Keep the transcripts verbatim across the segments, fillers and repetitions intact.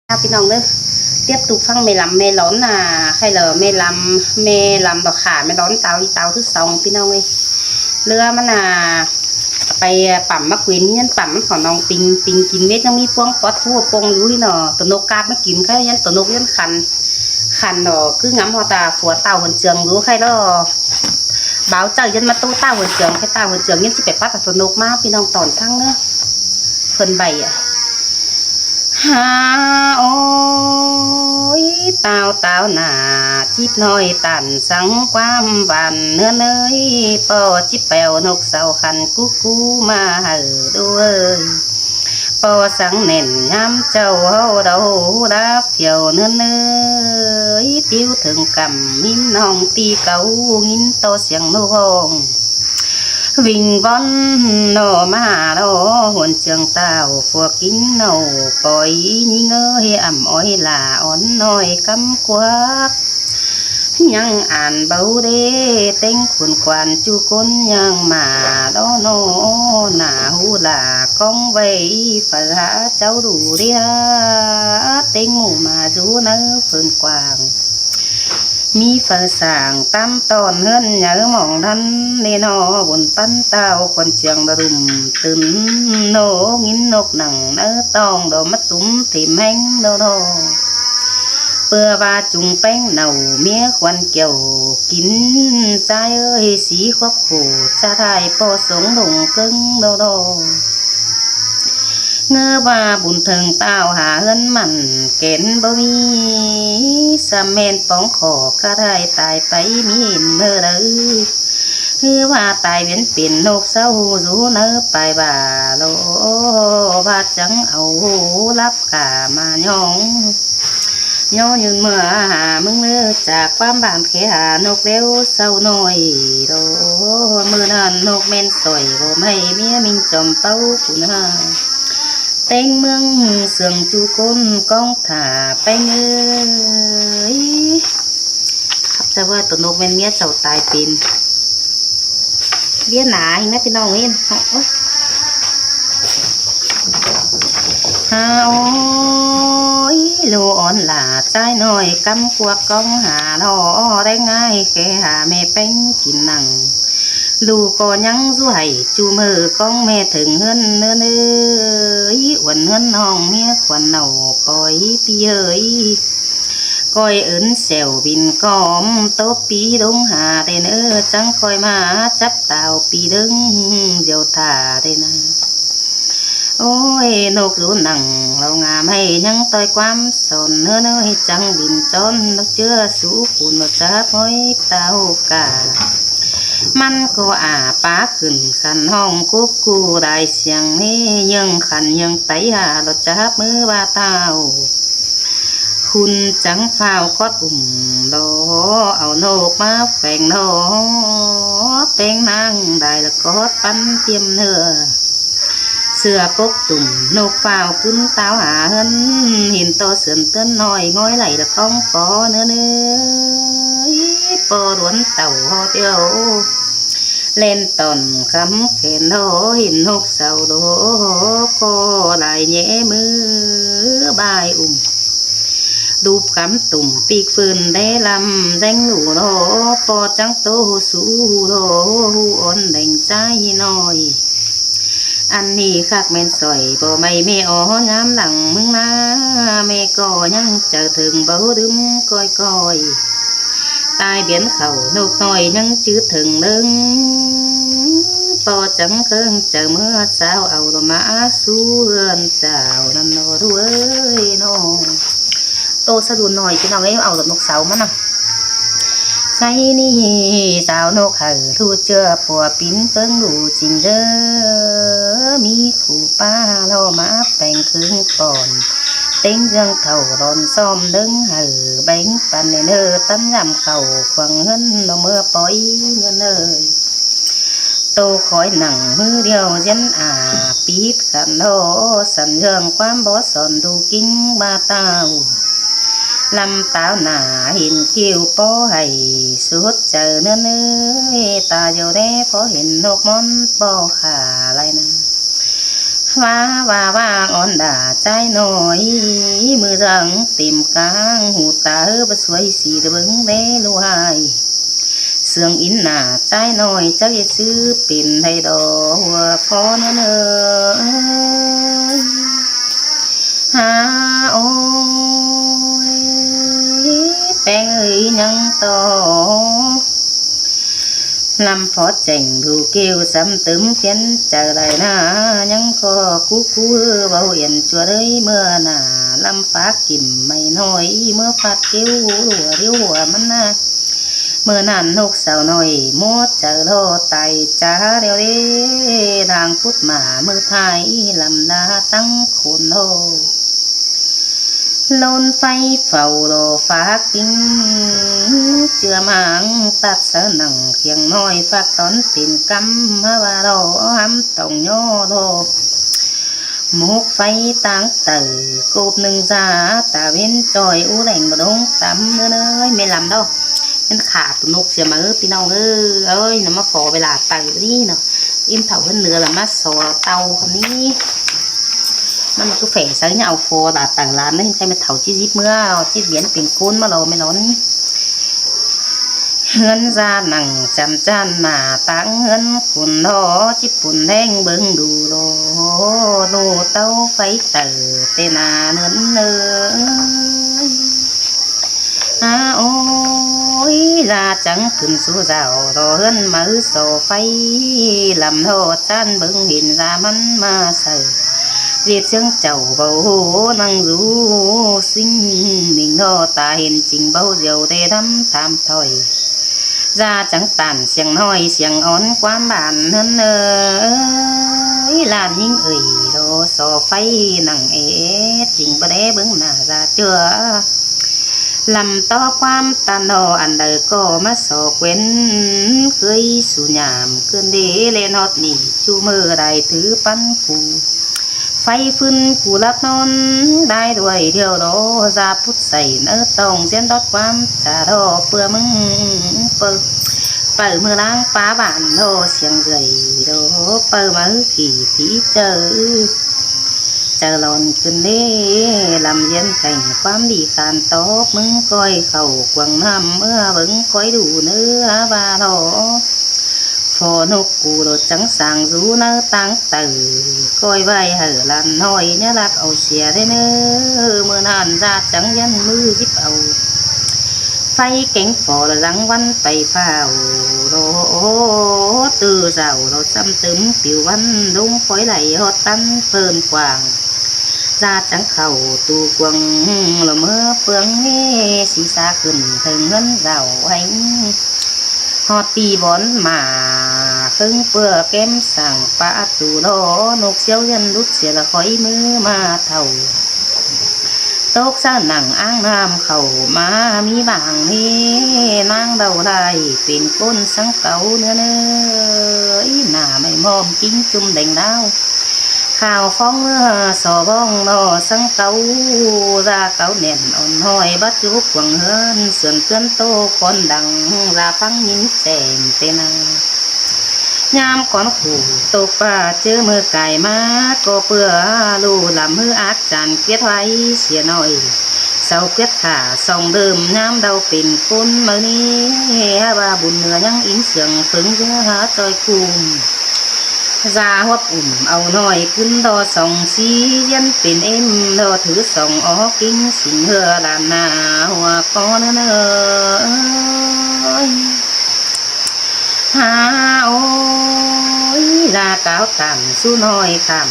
Chào ꞌpi ꞌnọng ꞌnớ. Tiếp tục ꞌphắng ꞌme ꞌLăm ꞌme ꞌLón ꞌnạ. Khay lỏ ꞌme ꞌLăm, ꞌme ꞌLăm đỏ khả ꞌme ꞌLón táo đi táo thứ song ꞌpi ꞌnọng ơi. ꞌLứa ꞌmắn ꞌnạ pay, à, pẳm ꞌmá quên ꞌnhắng pẳm ꞌmắn khỏ ꞌnọng pính, pính kin mết ꞌnhắng ꞌmí ꞌpuống ꞌpọt ꞌhụ ꞌpông dú ꞌnọ. Tô ꞌnộc cắp ꞌmá kin khay ꞌnhắng tô ꞌnộc ꞌnhắng khăn. Khăn ꞌnọ cứ ngắm ꞌhọt ꞌta phua ꞌtạu Khuôn Trường dú khay lỏ. Báo ꞌchạư ꞌnhắng ꞌmá ꞌtố ꞌtạu Khuôn Trường, khay ꞌtạu Khuôn Trường ꞌnhắng ꞌchí pay pắt tô ꞌnộc ꞌmá ꞌpi ꞌnọng tỏn ꞌphắng ꞌnớ. Phần bảy ạ. Hả ôi, táo táo nả, chíp ꞌnọi tản sắng ꞌquám vàn ꞌnớ ꞌnới, ꞌpo chíp pẻo ꞌnộc sau khăn cú cú ꞌmá hảư đu ơi. ꞌPo sắng nẻn ꞌnhám ꞌchạu ꞌháu đau đáp phiêu ꞌnớ ꞌnới, tíu thửng căm ꞌmín ꞌnọng ꞌti cáu ꞌnghín ꞌto siêng ꞌnộc ꞌhọng. Vinh vón ꞌnọ ꞌmá ꞌnọ Khuôn Trường ꞌtạu phua kính ꞌnọ, pói ꞌnhính ới ꞌmá ói lả ón ꞌnọi cắm cuốc. ꞌNhắng an báu đé ꞌtếng khuôn quan ꞌchu ꞌcốn ꞌnhắng ꞌmá đo ꞌnọ nả ꞌhụ lả cóng ꞌvạy phaư hả ꞌchạu đu ꞌlía ꞌtếng ꞌmụ ꞌmá dú ꞌnớ phơn quảng. ꞌMí phaư sảng tắm tỏn ꞌhướn nháư mỏng đắn ꞌnê ꞌnọ, bun pắn ꞌtạu Khuôn Trường đo đum tứn ꞌnọ, ꞌnghín ꞌnộc nẳng ꞌnớ tỏng đo ꞌmá tủm thỉm ꞌhéng đo đo. ꞌPưa ꞌva chung ꞌpéng nảu ꞌmía khuôn kiẻo kin, ꞌchái ới sí khuốp khổ ꞌchá thái ꞌpo sống đủng ꞌcớng đo đo. ꞌNgớ ꞌva bun thơng ꞌtạu hả ꞌhướn mẳn kén báu ꞌmí, sam ꞌmen póng khỏ cá thái tai pay ꞌmí ꞌnớ đaư. ꞌNgớ ꞌva tai viến pên ꞌnộc sau dú ꞌnớ pay bả lo, ꞌva chắng au lắp cả ꞌmá ꞌnhóng. ꞌNhó nhưn ꞌmưa hả ꞌmứng ꞌnớ chả ꞌquám bản khé hả ꞌnộc ꞌlẹo sau ꞌnọi đo. ꞌMưa ꞌnặn ꞌnộc ꞌmen sỏi báu ꞌmạy ꞌmía ꞌminh chom páu cún hả. ꞌTếng ꞌmướng sương ꞌchu ꞌcốn cóng thả ꞌpéng ới. Khắp ꞌchạư ꞌva tô ꞌnộc ꞌmen ꞌmía sau tai pên. Biên nả ꞌhịn ꞌnớ ꞌpi ꞌnọng ꞌhịn. Hả ôi, ꞌlụk ón lả ꞌchái ꞌnọi cắm cuốc cóng hả lo, đéng ải khé hả ꞌme ꞌpéng kin nẳng. ꞌLụk ꞌcọ ꞌnhắng dú hảy ꞌchu ꞌmự cóng ꞌme thơng ꞌhướn ꞌnớ ꞌnới, uôn ꞌhướn ꞌnọng ꞌmía khuôn nảu pói ꞌpi ơi. ꞌCoi ứn sẻo bin cóm tốp ꞌpi đống hả đen ơ, chắng ꞌcoi ꞌmá chắp táo ꞌpi đớng diêu thả đen ơ. Ôi, ꞌnộc dú nẳng lo ngả ꞌmạy ꞌnhắng ꞌtoi ꞌquám son ꞌnớ ꞌnới chắng bin chón ꞌnộc ꞌchưa sú cún ꞌnọ chắp ꞌmới táo cả. ꞌMắn ꞌcọ ả pá khửn khăn ꞌhọng cốc cu đai siêng ꞌnê, ꞌnhương khăn ꞌnhương tái hả lo chắp ꞌmứ ꞌva ꞌtạu Khuôn Trắng phao cót ủm lo, au ꞌnộc ꞌmá pheng lo, ꞌpéng ꞌnáng đai ꞌlạ cót pắn tiêm ꞌnưa. Sửa cốc tủm ꞌnộc phao ꞌcứn táo hả ꞌhướn, hên ꞌto sươn ꞌtướn ꞌnọi ꞌngói đảy ꞌlạ cóng pó ꞌnớ ꞌnới. ꞌPo đuốn tảu ꞌhọt ꞌlẹo ꞌlen tỏn khắm khen lo, hên ꞌnộc sau lo ꞌcọ lai ꞌnhé ꞌmứ bai ủm. Đup khắm tủm ꞌpík phưn đé ꞌlắm ꞌdéng ꞌlụ lo, ꞌpo chắng ꞌtố sú lo, ꞌhụ ón đeng ꞌchái ꞌnọi. Ăn ꞌnị khắc ꞌmen sỏi báu ꞌmạy ꞌme ó, ꞌnhám lăng ꞌmứng ꞌná ꞌme ꞌcọ ꞌnhắng chaư thơng báu đứm ꞌcoi ꞌcoi. Tai biến khảu ꞌnộc ꞌnọi ꞌnhắng chứ thơng ꞌlớng, ꞌpo chắng ꞌkhớng chaư ꞌmứa sao au lo ꞌmá sú ꞌhướn chảu ꞌnặn ꞌnọ ꞌlụk ới ꞌnọ. Tô sa đun ꞌnọi ꞌpi ꞌnọng ới, au lo ꞌnộc sau ꞌmá ꞌnặn. Khay ꞌnị sau ꞌnộc hảư ꞌlụk ꞌchưa pua pín ꞌpớng ꞌlụk ching ꞌdớ, ꞌmí khu ꞌpá lo ꞌmá peng khương pon. ꞌTếng ꞌdương thảu đon sóm ꞌlớng hảư béng păn ꞌnê ꞌnớ, tắn dăm khảu khuang ꞌhướn ꞌnọ ꞌmưa pói ꞌngớn ơi. Tô khói nẳng ꞌmứ điêu ꞌdiến ả pít khăn lo, săn ꞌdương ꞌquám bók son đu ꞌkính ꞌva ꞌtạu. ꞌLăm táo nả hên ꞌkiu ꞌpó hảy sút chaư ꞌnớ ꞌnới, ta dô đé ꞌpó hên ꞌnộc ꞌmón ꞌpo khả lai ꞌnạ. ꞌVa ꞌva ꞌva ón đa ꞌchái ꞌnọi, ꞌmự dăng têm cang ꞌhụ ta ꞌhứ báu suối sí đa bớng đé ꞌlụk ꞌhại. Sương ín nả ꞌchái ꞌnọi chắc ꞌdệt ꞌsứ pên đảy đo ꞌhua ꞌcón ꞌnớ ꞌnớ. Ha, ôi, ꞌpéng ơi, ꞌnhắng ꞌto ꞌlắm phó chẻng đủ kiêu sắm tứm phiến chaư đảy ꞌna, ꞌnhắng ꞌcọ cú cú ꞌhứ báu yên ꞌchua đới ꞌmưa nả ꞌlắm phák kin mảy ꞌnọi ꞌmưa phạt kiêu ꞌhụ lua điêu hua ꞌmắn ꞌna. ꞌMưa ꞌnặn ꞌnộc sau ꞌnọi mốt chaư ꞌlo tai chả điêu đế đang pút mả ꞌmự thái ꞌlắm đa tắng khôn ꞌlo. ꞌLốn pháy phảu ꞌlo phák kin ꞌchưa ꞌmáng tắt sáư nẳng khiêng ꞌnọi phák tón pên cắm há ꞌva ꞌlo hắm tỏng ꞌnhó ꞌlo. Mốc pháy ꞌtáng taư cộp ꞌnưng da ta ꞌvến ꞌchoi ú đẻng bơ đống tắm ꞌnớ ꞌnớ ꞌmê lăm ꞌlo. ꞌMắn khả ꞌtụ ꞌnộc sia máư ꞌpi ꞌnọng ới. Ơi, ꞌnặn ꞌmá phó ꞌvạy lả taư ꞌnị ꞌnớ. Im thảu ꞌhướn nưa ꞌla ꞌmá so tau ꞌhướn ꞌnị. ꞌMắn ꞌmá ꞌcứ phe sáư ꞌnhá au phó lả taư ꞌlán ꞌnớ, khay ꞌmá thảu ꞌchí díp ꞌmứa, ꞌchí viến pên ꞌcốn ꞌmá ꞌlo ꞌmê ꞌlo ꞌnị. ꞌHướn da nẳng chăm chăn nả ꞌtáng ꞌhướn cun ꞌlo, ꞌchí pun ꞌlẹng bớng đủ ꞌlo, ꞌnụ ꞌtau pháy taư ꞌtẹ ꞌna ꞌnớn ơi. A ôi, da chắng khửn sú dảo ꞌlo ꞌhướn máư so pháy lăm ꞌlo chăn bớng hên da ꞌmắn ꞌmá saư. ꞌDệt ꞌsướng chảu báu hô năng dú ꞌsính ꞌnịnh ꞌlo ta hên chính báu diêu đê đắm tham thỏi. Da chắng tản siêng ꞌnọi siêng ón ꞌquám bản ꞌnớn ơi, ꞌlan ꞌnhính ơi ꞌlo so pháy nẳng ết chính báu đé bớng nả da ꞌchưa. Lăm tó ꞌquám ꞌtan ꞌlo ăn đaư ꞌcọ ꞌmá so quên ꞌkhới su nhảm ꞌcươn đê ꞌlẹn ꞌhọt ꞌnị ꞌchu ꞌmự đai thứ pắn cu. Pháy ꞌphứn cu lắp ꞌnón đai đuôi điêu ꞌlo da pút sảy ꞌnớ tỏng ꞌdiến đót ꞌquám chả ꞌlo ꞌpưa ꞌmứng ꞌpưa. Paư ꞌmự ꞌláng pá bản ꞌlo siêng dạy ꞌlo paư máư kỉ phí chaư. Chaư lon ꞌcươn đê lăm ꞌdiến khẻng ꞌquám đi khan tóp ꞌmứng ꞌcoi khảu quảng ꞌnặm ꞌmưa bớng ꞌcoi đủ ꞌnớ há ꞌva ꞌlo. Phó ꞌnộc cu ꞌlo chắng sang dú ꞌnớ ꞌtáng taư ꞌcoi ꞌvạy hảư ꞌlan ꞌnọi ꞌnhá ꞌlặc au sia đé ꞌnớ. ꞌMự ꞌnặn da chắng ꞌdiến ꞌmự díp au pháy kéng phó ꞌlo dắng ꞌvắn pay phảu ꞌlo. Tư dảo ꞌlo chăm tứm piu ꞌvắn ꞌlống khói đảy ꞌhọt ꞌtắn ꞌpơn quảng. Da chắng khảu tu cuông ꞌlo ꞌmứa ꞌpương ꞌmê sí sa khửn thơng ꞌngớn dảo hêng. ꞌHọt ꞌpi bón mả ꞌkhớng ꞌpưa kém sảng pá tu ꞌlo ꞌnộc ꞌsiếu ꞌdiến đút sia ꞌla khói ꞌmứ ꞌmá thảu. Tốc sáư nẳng áng ꞌnặm khảu ꞌmá ꞌmí bảng ꞌnị ꞌnáng đau lai pên ꞌcốn sắng cáu ꞌnớ ꞌnớ. Í nả mảy ꞌmom ꞌkính ꞌchum đeng đáo. Khảu phóng ꞌmưa so ꞌvong ꞌlo sắng cáu, da cáu nẻn ón ꞌnọi bát dú cuông ꞌhướn sươn ꞌtướn ꞌtô ꞌcốn đăng da ꞌphắng ꞌnhính chẻng ꞌtẹ ꞌna. ꞌNhám cón khủ ꞌtộc ꞌpá ꞌchớ ꞌmự cai ꞌmá ꞌcọ ꞌpưa ꞌlu lăm ꞌhứ ác chan ꞌquiết ꞌvạy sia ꞌnọi. Sau ꞌquiết khả song đơm ꞌnhám đau pên ꞌcốn máư ꞌnị, há ꞌva bun nưa ꞌnhắng ín siêng phớng ꞌdứa há ꞌchoi cung. Da ꞌhuốp ủm au ꞌnọi ꞌcứn ꞌlo song sí ꞌdiến pên ꞌếm ꞌlo thứ song ó ꞌkính sính ꞌhưa đàn nả hua ꞌcó ꞌnớ ꞌnớ ơi. Ha ôi, da cáo tản sú ꞌnọi khảm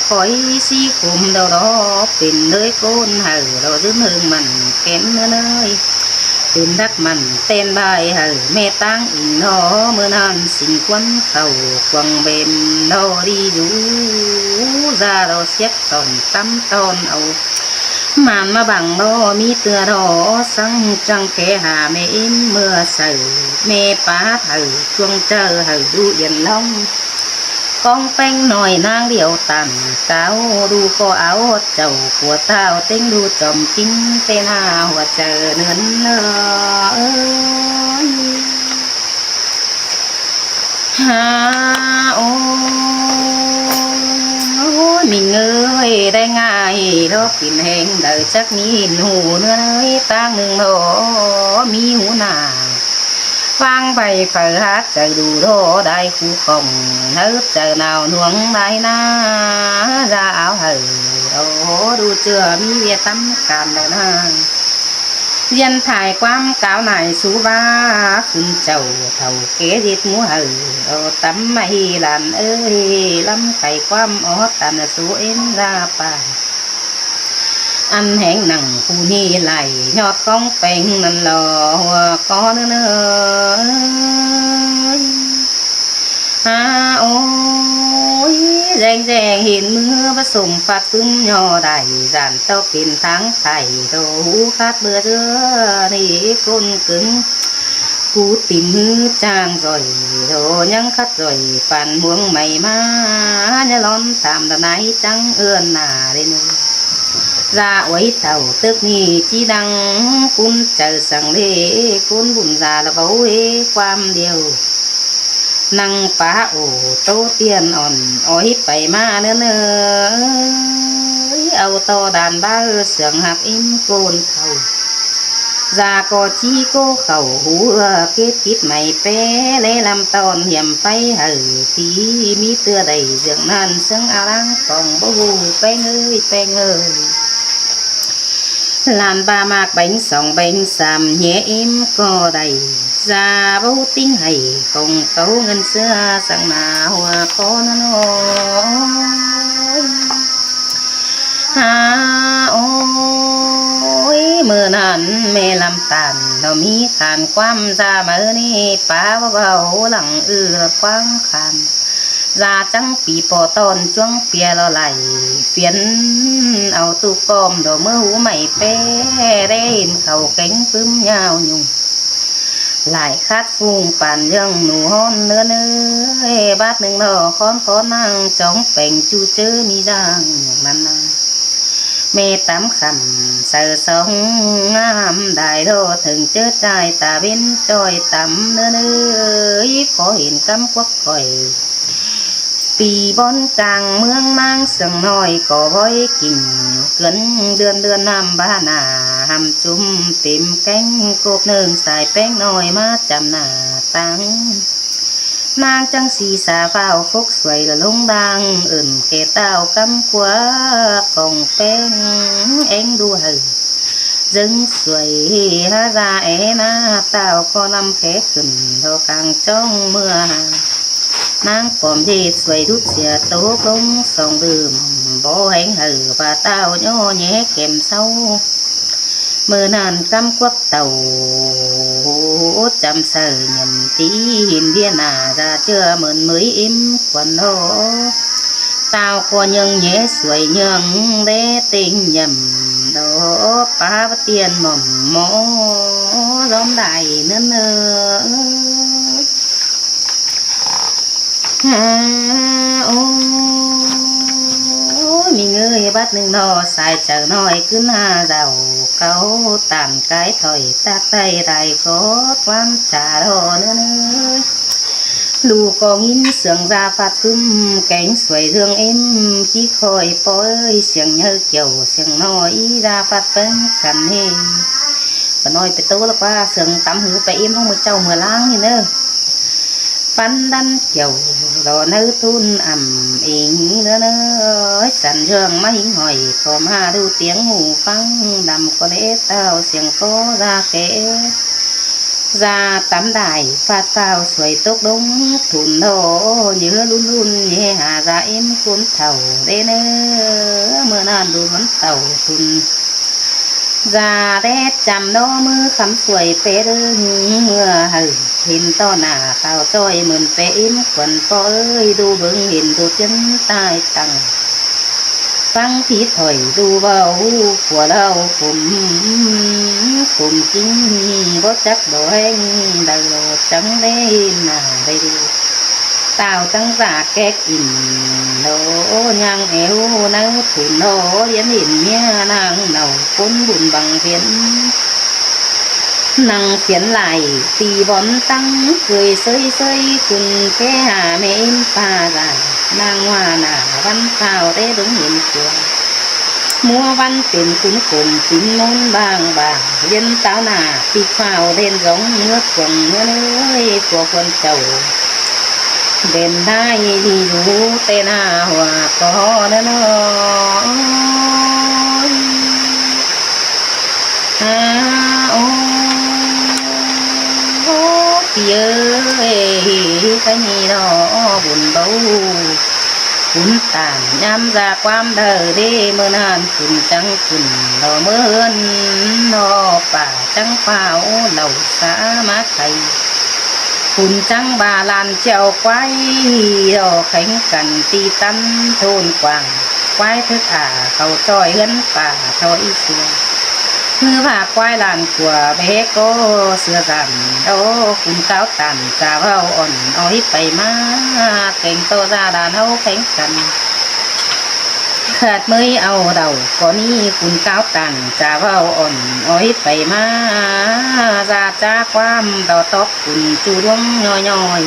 khói sí khôm đau đó pên ꞌlới ꞌcốn hảư ꞌlo dứn ꞌhưng mẳn kén ꞌnớ ꞌnới. Pên đắc mẳn ꞌtén ꞌvạy hảư ꞌme ꞌtáng inh ꞌlo ꞌmự ꞌnặn sính ꞌquám khảu quăng bêm ꞌlo đi dú da ꞌlo siếc tỏn tắm ton au. Màn ꞌmá bảng ꞌlo ꞌmí ꞌtưa ꞌlo sắng chăng khé hả ꞌme ím ꞌmưa saư ꞌme pá hảư chuông chaư hảư đu yên ꞌlóng. Cóng ꞌpéng ꞌnọi ꞌnáng điêu tản cáo đu ꞌcọ áo ꞌhọt chảu của tao ꞌtếng đu chom ꞌkính ꞌtẹ ꞌna hua chaư ꞌnớn ơi. Ha ôi, ôi, ꞌmí ới, đảy ꞌngai ꞌló pên heng đaư chắc ꞌmí ꞌhụ ꞌnớ ới, ꞌtáng ꞌnưng ꞌló ꞌmí ꞌhụ nả. ꞌVáng pay phaư hák chaư đu ꞌló đảy khú khong, ꞌhứ chaư nao ꞌnuống đảy ꞌná, da áo hảư ꞌló đu ꞌchưa ꞌmí ꞌviạk tắm can đaư ꞌná. ꞌDiến thái ꞌquám cáo nải sú ꞌva, khửn chảu thảu ké ꞌdệt ꞌmú hảư, ꞌló tắm ꞌmạy lan ới, ꞌlắm khay ꞌquám ók căn sú ꞌếm da pang. Ăn heng nẳng pú ꞌnị lai, ꞌnhọt ꞌcóng peng ꞌnặn ꞌló ꞌhua ꞌcọ ꞌnớ ꞌnớ ới. Ha ôi, ꞌdeng ꞌdeng hên ꞌmứa báu sôm ꞌphạt ꞌpứng ꞌnhó đảy, dản ꞌtó pên tháng thảy đô hú khát bưa ꞌdứa ꞌnị ꞌcốn cứng. Cú tìm ꞌhứ chang ꞌdọi đô ꞌnhắng khắt ꞌdọi păn muống may ꞌmá, ꞌnhá lón tam đa nái chắng ươn nả đê ꞌnớ. Da uối tảu tước ꞌnị ꞌchí đăng, ꞌcốn chaư săng ꞌlế ꞌcốn bun da ꞌlạ báu ꞌhế ꞌquám điêu. Năng pá ổ ꞌtố tiên ỏn ói pay ꞌmá ꞌnớ ꞌnớ ới, au ꞌto đan bá ꞌsướng ꞌhặc ꞌếm ꞌcốn thảu. Da ꞌcọ ꞌchí ꞌcố khảu hú ꞌhứa kết tít may ꞌpé, ꞌlé ꞌlắm ꞌtọn hiêm ꞌpháy hảư, ti ꞌmí ꞌtưa đảy dươn ꞌnặn ꞌsướng a ꞌláng tỏng báu ꞌhụ ꞌpéng ới ꞌpéng ơi. Lan ba ꞌmặc beng song beng sam ꞌnhé ꞌếm ꞌcọ đảy, da báu ꞌhụ ꞌtếng hảy khong cáu ꞌngớn ꞌsứa săng nả ꞌhua ꞌcọ ꞌnớ ꞌnớ ới. Ha ôi, ꞌmự ꞌnặn ꞌmẹ ꞌlắm tản ꞌnọ ꞌmí khan ꞌquám da máư ꞌnị pá ꞌva ꞌvạu lăng ư ꞌlọt ꞌquáng khan. Da chắng pí ꞌpo ꞌtọn chuống ꞌpia ꞌló lai, phiến au ꞌtụ ꞌcóm đô ꞌmứa hú may ꞌpé, đé hên khảu kéng ꞌpứng ꞌnháo nhung. Lai khát phung păn ꞌdương ꞌnụ ꞌhón ꞌnớ ꞌnớ, bát ꞌnưng ꞌló khón khón năng chóng peng ꞌchu ꞌchớ ꞌmí ꞌdáng ꞌnặn ꞌnăng. ꞌMẹ tắm khẳm saư sóng ngắm đai ꞌló thửng ꞌchớ ꞌchái ta bến ꞌchoi tắm ꞌnớ ꞌnớ, í khó hên ꞌcắm quắc khỏi. Pí bón cang ꞌmướng ꞌmáng sương ꞌnọi ꞌcọ bói kỉnh, cướn ꞌlươn ꞌlươn ꞌnặm bá nả, hăm chum têm kéng cộp ꞌnưng sai péng ꞌnọi ꞌmá chăm nả táng. ꞌNáng chắng si sa phao phốc suối ꞌlạ ꞌlống đang, ứn khe ꞌtạu ꞌcắm ꞌquá khong péng éng đu hảư. ꞌDớng suối há da é ꞌná ꞌtạu ꞌcọ ꞌnặm khe khửn ꞌtố cang chóng ꞌmưa ha. ꞌNáng pom ꞌdệt suối đút sia tốc ꞌlống song đưm, bók héng hảư ꞌva ꞌtạu ꞌnhó ꞌnhé kẻm ꞌsáu. ꞌMự ꞌnặn ꞌcắm quắc tảu chăm saư nhẳn tí hên ꞌviạk nả da ꞌchưa mớn ꞌmới ꞌếm khuôn ꞌnọ. ꞌTạu ꞌcọ ꞌnhương ꞌnhé suối ꞌnhương đé ꞌtếng nhẳn đó, pá bá tiên mỏm mó dóm đai ꞌnớ ꞌnớ. Ha ôi, ꞌmí ꞌngới bát ꞌnưng ꞌnọ sai chaư ꞌnọi ꞌcứn ha dảu cáu tản cái thỏi tắc tay đai khó ꞌquám chả ꞌló ꞌnớ ꞌnớ. Đu ꞌcọ ꞌnghín sương da ꞌphạt ꞌpứng kéng suối ꞌdương ꞌếm, ꞌchí khỏi ꞌpo ới siêng ꞌnhớ kiẻo siêng ꞌnọi da ꞌphạt ꞌpéng căn ꞌnị. Bả ꞌnọi pay ꞌtố ꞌlạ ꞌquá sương tắm hứ pay ꞌếm ꞌhóng ꞌmưa ꞌchạu ꞌmưa ꞌláng ꞌnị ꞌnớ. Phắn đắn kiẻo lỏ ꞌnớ thun ẳm ính ꞌnớ ꞌnớ. Săn ꞌdương ꞌmá hính hỏi ꞌcọ ꞌmá đu tiếng ꞌmụ ꞌphắng, đăm ꞌcọ lễ ꞌtạu siêng ꞌcọ da kẻ. Da tắm đai ꞌphạt ꞌphao suối tốc ꞌlống thun ꞌnọ, ꞌnhớ ꞌlún ꞌlún ꞌnhé ha da ꞌếm ꞌcốn thảu đé ꞌnớ. ꞌMự ꞌnặn đu ꞌcốn thảu thun da đé chăm ꞌnọ ꞌmứ khắm suối pé đơng ꞌmưa hảư. Hên ꞌto nả khảu ꞌchoi mưn pé ꞌếm khuôn ꞌpo ới, đu bớng hên đu ꞌchiến tai tăng. Phắng pí thỏi đu ꞌvạu pua ꞌlạu khum khum ꞌkính, báu chắc báu ꞌhéng đaư ꞌló chắng đé hên nả đaư đu. ꞌTạu chắng dả kép ỉn ꞌnọ, ꞌnhắng é ꞌhụ ꞌnớ thun ꞌnọ, ꞌliến ỉn ꞌmía ꞌnáng nảu ꞌcốn bun băng phiến. Năng phiến lai ti bón tắng, ꞌcới ꞌsới ꞌsới khửn ké ha ꞌmé ꞌếm ꞌpa da. ꞌnáng ꞌhọa nả ꞌvắn phao té bớng hên chua. ꞌMúa ꞌvắn pên cún cổm pín ꞌmốn bang bang, ꞌdiến táo nả ꞌpi phao đen dống ꞌmứa cuông ꞌmứa ꞌnới, pua khuôn chảu đen ꞌnái đi dú té nả ꞌhọa ꞌcọ ꞌnớ ꞌnớ. À, ô, ô, ꞌpi ơi, cái gì đó buôn báu, buôn tản nhắm ra ꞌquám đaư đế ꞌmưa ꞌnặn khửn chắng khửn, đó ꞌmưa ꞌhướn đó pả chắng phao lảu xã má khay. Khửn chắng ba lan chẹo ꞌquái, đó khéng căn ti tắn thôn quảng, ꞌquái thứk ả khảu ꞌchoi ꞌhướn pả ꞌchoi ꞌsứa. ꞌMứ ꞌva ꞌquái lan cua bé ꞌcọ sửa dản, đó khửn cáo tản chả ꞌvạu ỏn ói pay ꞌmá, keng ꞌto da đàn ꞌháu khéng căn. Khát ꞌmới au đảu ꞌcọ ꞌnị khửn cáo tản chả ꞌvạu ỏn ói pay ꞌmá, da chá ꞌquám đó tóp khửn ꞌchu ꞌluống ꞌnhoi ꞌnhoi.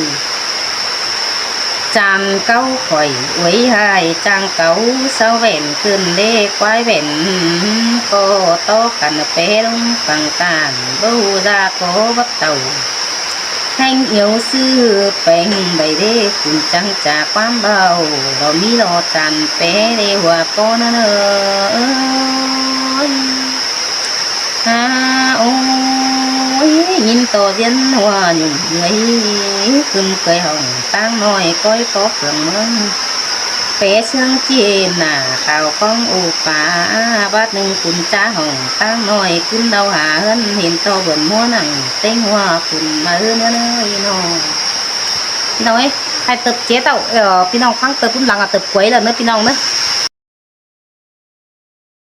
Cham cáu khỏi uối hai chang cáu, sáu vẻn khửn đế ꞌquái vẻn ꞌcọ ꞌto căn pé ꞌlống păng tản, báu da ꞌcọ bắp tảu. Hên iếu ꞌsứ peng đảy đế khửn chắng chả ꞌquám ꞌvạu, đó ꞌmí lo chàn pé đế ꞌhọa ꞌcọ ꞌnớ ꞌnớ. À, ôi, ꞌnhính ꞌto ꞌdiến ꞌhọa nhủng người, khửn ꞌcới hỏng ꞌtáng ꞌnọi ꞌcói có phượng ꞌmướng. Pé ꞌsướng ꞌchí nả khảu ꞌcóng ụ pá, bát ꞌnưng khửn chá hỏng ꞌtáng ꞌnọi khửn đau hả ꞌhướn hên ꞌto bươn ꞌmúa nẳng ꞌtếng ꞌhọa khửn ꞌmá ꞌhướn ꞌnớ ꞌnớ ꞌnọ. Đó ơi, hãy tập chế tạo, ờ, ꞌpi ꞌnọng ꞌphắng tập ꞌpứng lăng à tập quấy là ꞌnớ ꞌpi ꞌnọng ꞌnớ.